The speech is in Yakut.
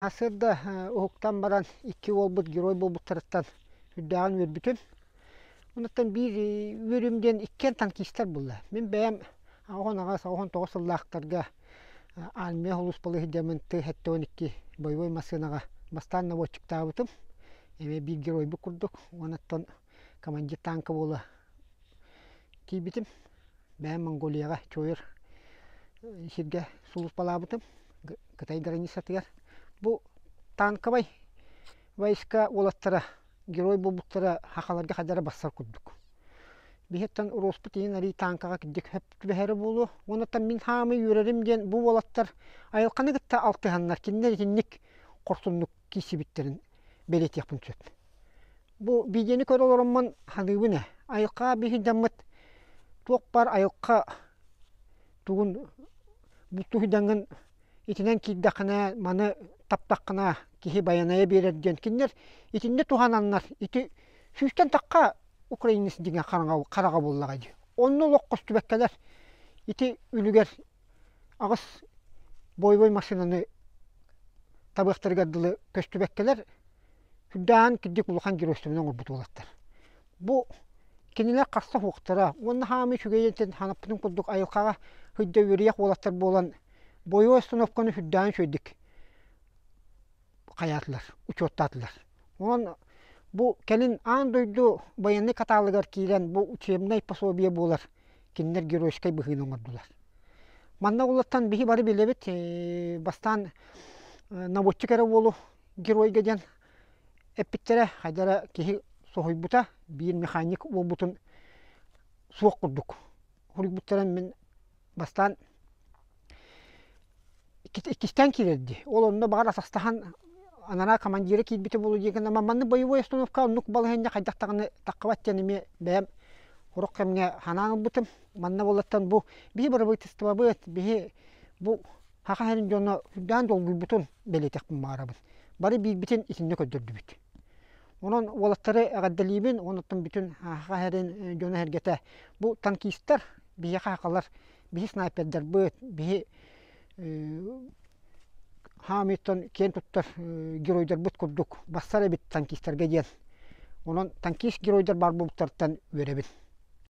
Сарсыарда уһуктан баран икки уолбут герой буолбуттарыттан сүрдээҕин үөрбүтүм. Онуттан биир үөрүүм диэн иккиэн танкистар буолла. Мин бэйэм 18, 19 сыллаахтарга армия сулууспалыы сылдьаммын Т-72 боевой массыынаҕа бастаан наводчиктаабытым. Эмиэ биир геройбут курдук. Уонуттан командир танка буола тиийбитим. Бэйэм Монголияҕа Чойр сиргэ сулууспалаабытым Кытай границатыгар. Бу танковай войска уолаттара герой буолбуттара хахаларга хадара барсар курдук. Биһиттэн Роспут иһин арый танкаҕа кырдьык хөп түбэһэрэ буолуо. Уонна мин хаамый үөрэрим диэн бу уолаттар айылҕаны кытта алтыһаннар кинилэр итинник хорсуннук киирсибиттэрин бэлиэтиэхпин сөп. Бу видеоны көрө олороммун саныыбын ээ, айылҕаҕа биһиги дьаммыт туох баар айылҕа тугун бултуу сылдьаҥҥын итинэн киирдэххинэ маны таптаххына киһи байанайа биэрэр диэн кинилэр итиннэ туһананнар ити сүүстэн тахха украинец диҥэ хараҕа буоллаҕа дии. Онно олох көстүбэккэлэр ити үлүгэр аҕыс боевой машинаны табыахтарыгар дылы көстүбэккэлэр сүрдээҕин кырдьык улахан геройствоны оҥорбут уолаттар. Бу кинилэр харса суохтара уонна хаамыы үчүгэйин ханаппытын курдук айылҕаҕа сылдьа үөрүйэх уолаттар буолан боевой остановканы сүрдээҕин үчүгэйдик хайаатылар, учуоттаатылар. Онон бу кэлин аан дойду военнай каталогар киирэн бу учебнай пособие буолар кинилэр геройскай быһыыны оҥордулар. Манна улаттан биһи бары билэбит бастаан наводчик эрэ уолу геройга диэн эппиттэрэ хайдара киһи соһуйбута биир механик уолбутун суох курдук суруйбуттарын мин бастаан иккистээн киирэр дии. Ол онно баҕар атастаһан анараа командира киирбитэ буолуо дии гынан маннык боевой остановка оннук балаһыанньа хайдах даҕаны таххыбат диэн эмиэ бэйэм сорох кэмҥэ санаан ылбытым. Манна буоллаттан бу биһи бырабыытыстыбабыт, биһи бу Саха сирин дьоно сүрдээн долгуйбутун бэлиэтиэхпин баҕарабын. Бары биирбитин итиннэ көрдөрдүбүт. Онон уолаттары эҕэрдэлиибин, онуттан бүтүн Саха сирин дьоно-сэргэтэ бу танкистар биһиэхэ сахалар биһи снайпердарбыт, биһи хаамыыттан киэн туттар геройдарбыт курдук бассар эбит танкистарга диэн. Онон танкист геройдар баар буолбуттарыттан үөрэбин.